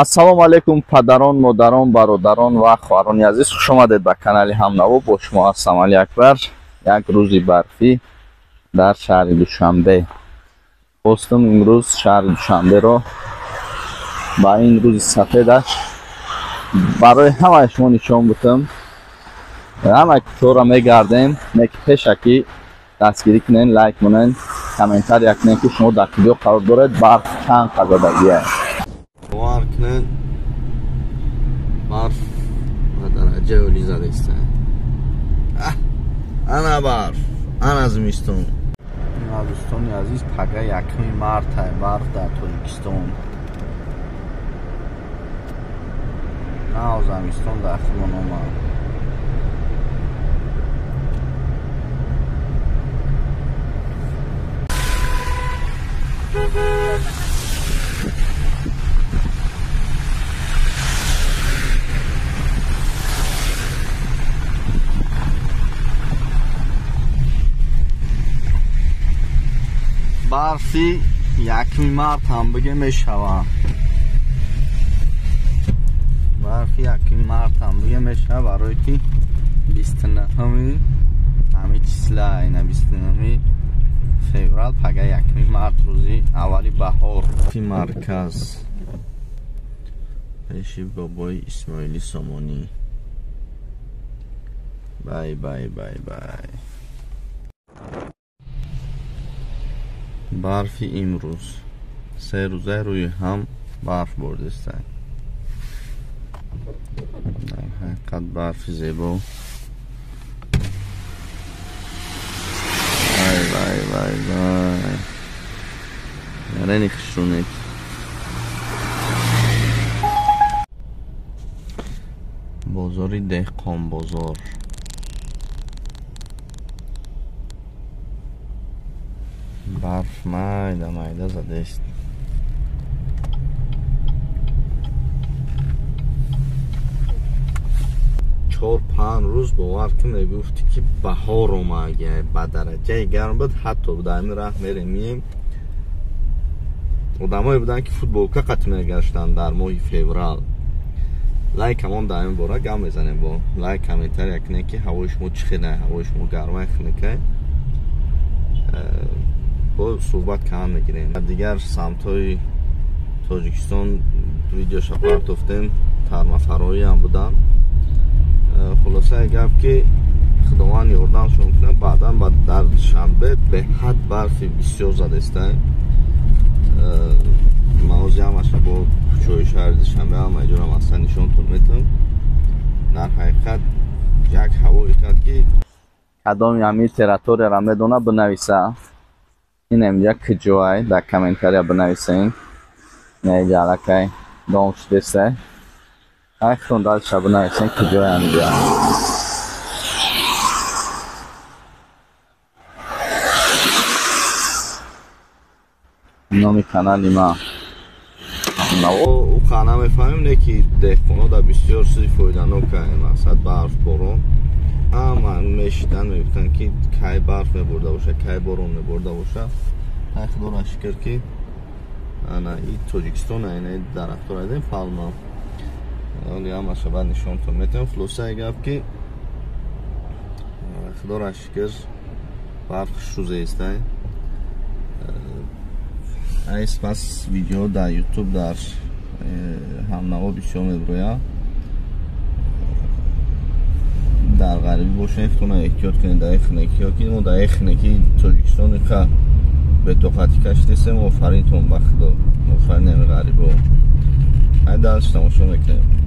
Ассалому алайкум падарон, модарон, бародарон ва хоҳарони азиз. Хуш омадед ба канали Ҳамнаво. Бо шумо ҳастам Али Акбар. Як рӯзи барфӣ дар шаҳри Душанбе. Хостум имрӯз шаҳри Душанберо ба ин рӯзи сафедаш барои ҳамаи шумо нишон бутам. Ҳамаи кӯчаҳоро мегардем, не ки пешакӣ дастгирӣ кунен, лайк монен, комментария кунен, ки шумо дар куҷо қарор доред, барф чанд қадр бовар кунед, барф ба дараҷаи олӣ задаист. Ана барф, ана зимистон. Дӯстони азиз, пага 1 март барф дар Тоҷикистон. Нав зимистон дар худмон омад. Барфи 1 март ҳам биге мешавад. Барфи 1 март ҳам биге мешавад, барое ки 29-ми ҳамин числа, ина 29 феврал, пага 1 март, рӯзи аввали баҳор. Марказ пеши бобои Исмоили Сомонӣ. Бай бай бай бай. Барфи имрӯз 3 рӯза рӯи ҳам барф бордист. Дар ҳақиқат барфи зебо. Вай вай вай вай, ярени хушрунед. Бозори Деҳқонбозор. Барф майда майда задест. Чор-панҷ рӯз бовар кун, мегуфтӣ ки баҳор омад, ба дараҷаи гарм буд. Ҳатто дар ин раҳ мерем мием, одамое буданд ки футболка қатъ мегаштанд дар моҳи феврал. Лайкамон дар ин бора гап мезанем, бо лайк комментария кунед ки ҳавои шумо чӣ хеле, ҳавои шумо гармай хунукай. Бо суҳбат кам мегирем. Дар дигар самтҳои Тоҷикистон видеоша партофтем, тармафароӣ ҳам буданд. Хулосаи гап ки Худованд ёрдамшон кунад. Баъдан дар Душанбе беҳад барфи бисёр задеста. Мавози ҳамаша бо кӯчаҳои шаҳри Душанбе ҳама ҷорам аслан нишонтон метавам. Дар ҳақиқат як ҳавое кард ки кадоми ҳамин территорияро медона бинависа. Ин инҷа куҷоай, дар комментария бинависен. Инҷа аллакай дом шудеста. Ай худтон дальше бинависен куҷоай ҳаминҷа. Номи канали ма ӯ қана мефаҳмем, не ки деҳқонҳо дар бисёр чизи фоиданок мақсад барф борон ҳама мешидан, мегуфтанд ки кай барф мебурда боша, кай борон мебурда боша. Ай худоро шукр ки ана и Тоҷикистон ина дарахтора дидем, палма оли ҳамаша баъд нишонтон метавем. Хулосаи гап ки худоро шукр барф хушрӯзеистай. Ай пас видео дар Ютуб дар Ҳамнаво бисёр меброяд. Дар ғарибӣ бошед, худтонро эҳтиёт кунед дар хунукиҳо, ки мо дар хунукии Тоҷикистон иқа бетоқатӣ кашидастем. Офаринтон ба Худо, офарин ҳами ғарибо. Ай дальше тамошо мекунем.